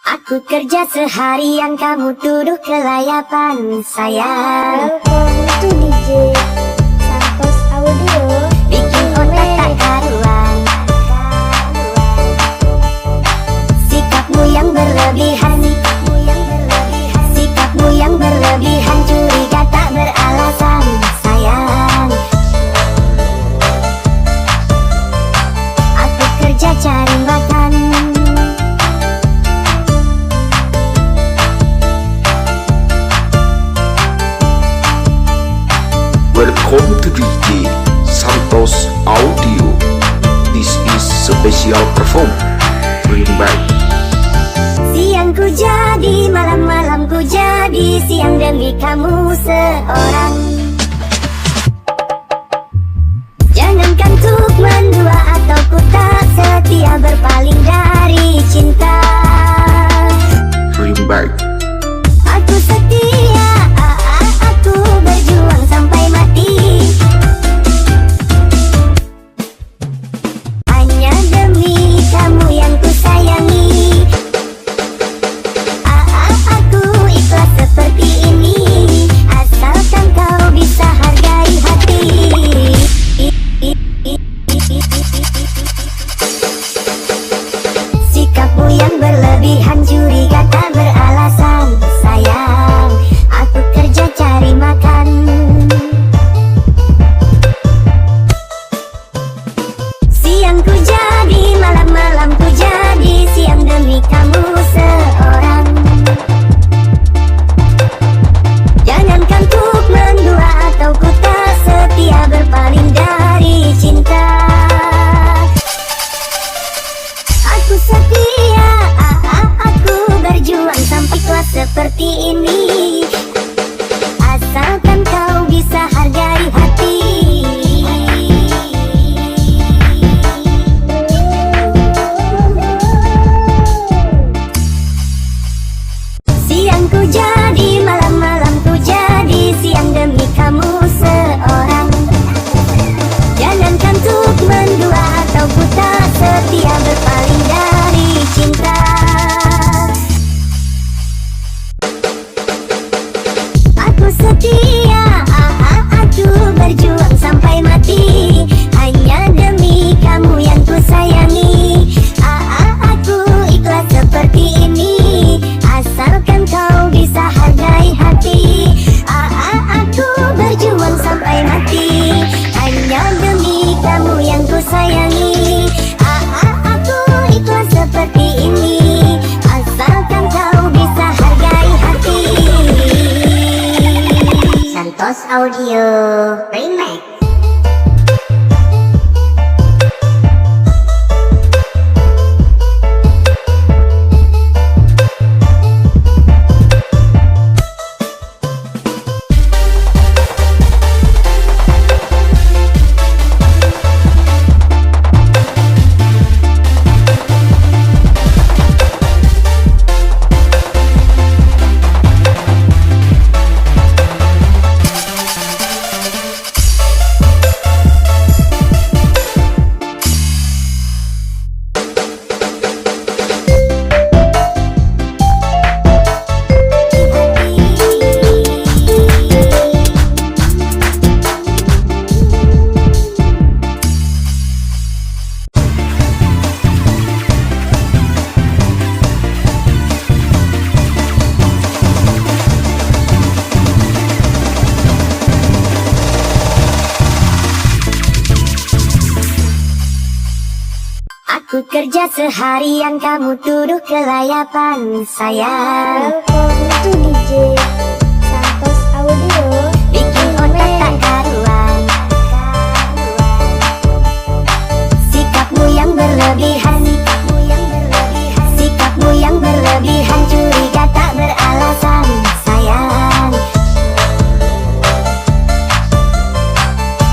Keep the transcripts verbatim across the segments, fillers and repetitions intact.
Aku kerja seharian, kamu tuduh kelayapan, sayang. Welcome to D J Santos Audio. Bikin otak tak karuan. Sikapmu yang berlebihan, sikapmu yang berlebihan, sikapmu yang berlebihan, curiga tak beralasan, sayang. Aku kerja cari makan. Welcome to D J Santos Audio. This is special perform. Dream Bike. Siang ku jadi malam, malam ku jadi siang demi kamu seorang. Jangankan untuk mendua atau ku tak setia berpaling dari cinta. Dream Bike. Aku setia, a, a, aku berjuang sampai mati. Hanya demi kamu yang ku sayangi. A, a, aku ikhlas seperti ini, asalkan kau bisa hargai hati. Sikapmu yang berlebihan, curiga tak beralasan, sayang. Aku kerja cari makan. Siang ku jadi malam, malam ku jadi siang demi kamu seorang. Jangankan untuk mendua atau ku tak setia berpaling dari cinta. Aku setia, a, a, aku berjuang sampai tua seperti ini. Asalkan kau bisa hargai hati. Siang ku jadi malam, malam ku jadi siang demi kamu seorang. Jangankan untuk mendua atau ku tak setia berpaling dari cinta. Aku setia, a, a, aku berjuang sampai mati. Hanya demi kamu yang ku sayangi. A, a, aku ikhlas seperti ini. Asalkan kau bisa hargai hati. A, a, aku berjuang sampai mati. Hanya demi kamu yang ku sayangi. A, a, aku ikhlas seperti ini. Asalkan kau bisa hargai hati. Santos Audio Remake. Aku kerja seharian, kamu tuduh kelayapan, sayang. Welcome to D J Santos Audio. Bikin otak tak karuan. Sikapmu yang berlebihan, sikapmu yang berlebihan, sikapmu yang berlebihan, curiga tak beralasan, sayang.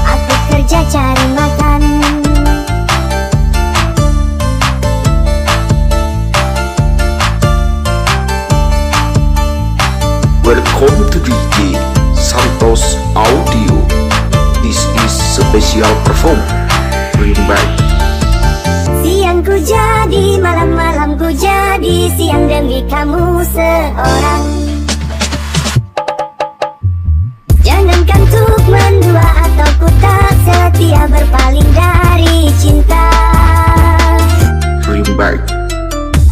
Aku kerja cari makan. Welcome to D J Santos Audio. This is special perform. Dream Bike. Siang ku jadi, malam-malam ku jadi. Siang demi kamu seorang. Jangankan untuk mendua atau ku tak setia berpaling dari cinta.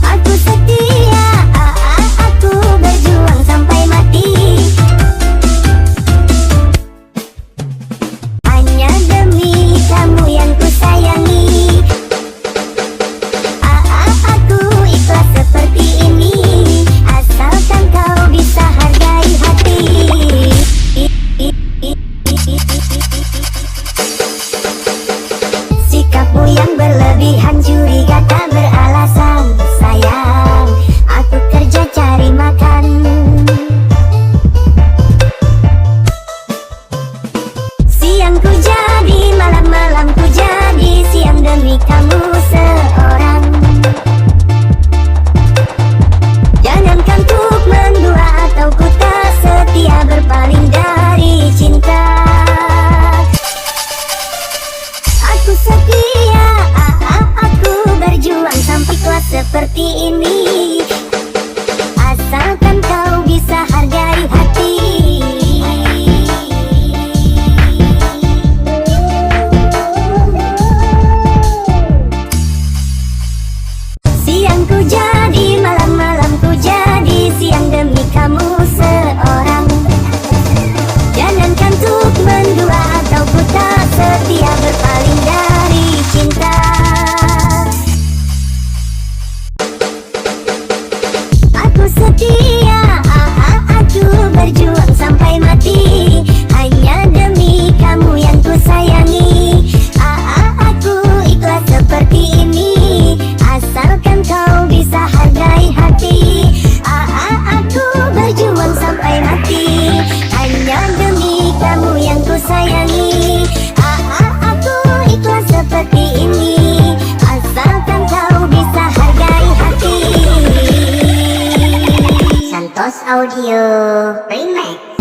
Aku setia, a, a, aku berjuang sampai mati. Hanya demi kamu yang ku sayangi. A, a, aku ikhlas seperti ini, asalkan kau bisa hargai hati. Sikapmu yang berlebihan, curiga tak beralasan. Sayang, aku kerja cari makan. Siangku jadi malam, malamku jadi siang demi kamu seorang. Jangankan untuk mendua atau ku tak setia berpaling dari cinta. Aku setia, a, a, aku berjuang sampai tua seperti ini. Asalkan kau bisa hargai hati. Siangku jadi malam, malamku jadi siang demi kamu seorang. Jangankan untuk mendua atau ku tak setia berpaling dari cinta. Aku setia, a, a, aku berjuang sampai mati. Hanya demi kamu yang ku sayangi. A, a, aku ikhlas seperti ini. Asalkan kau bisa hargai hati. A, a, aku berjuang sampai mati. Hanya demi kamu yang ku sayangi. A, a, aku ikhlas seperti ini. Asalkan kau bisa hargai hati. Santos Audio Remake.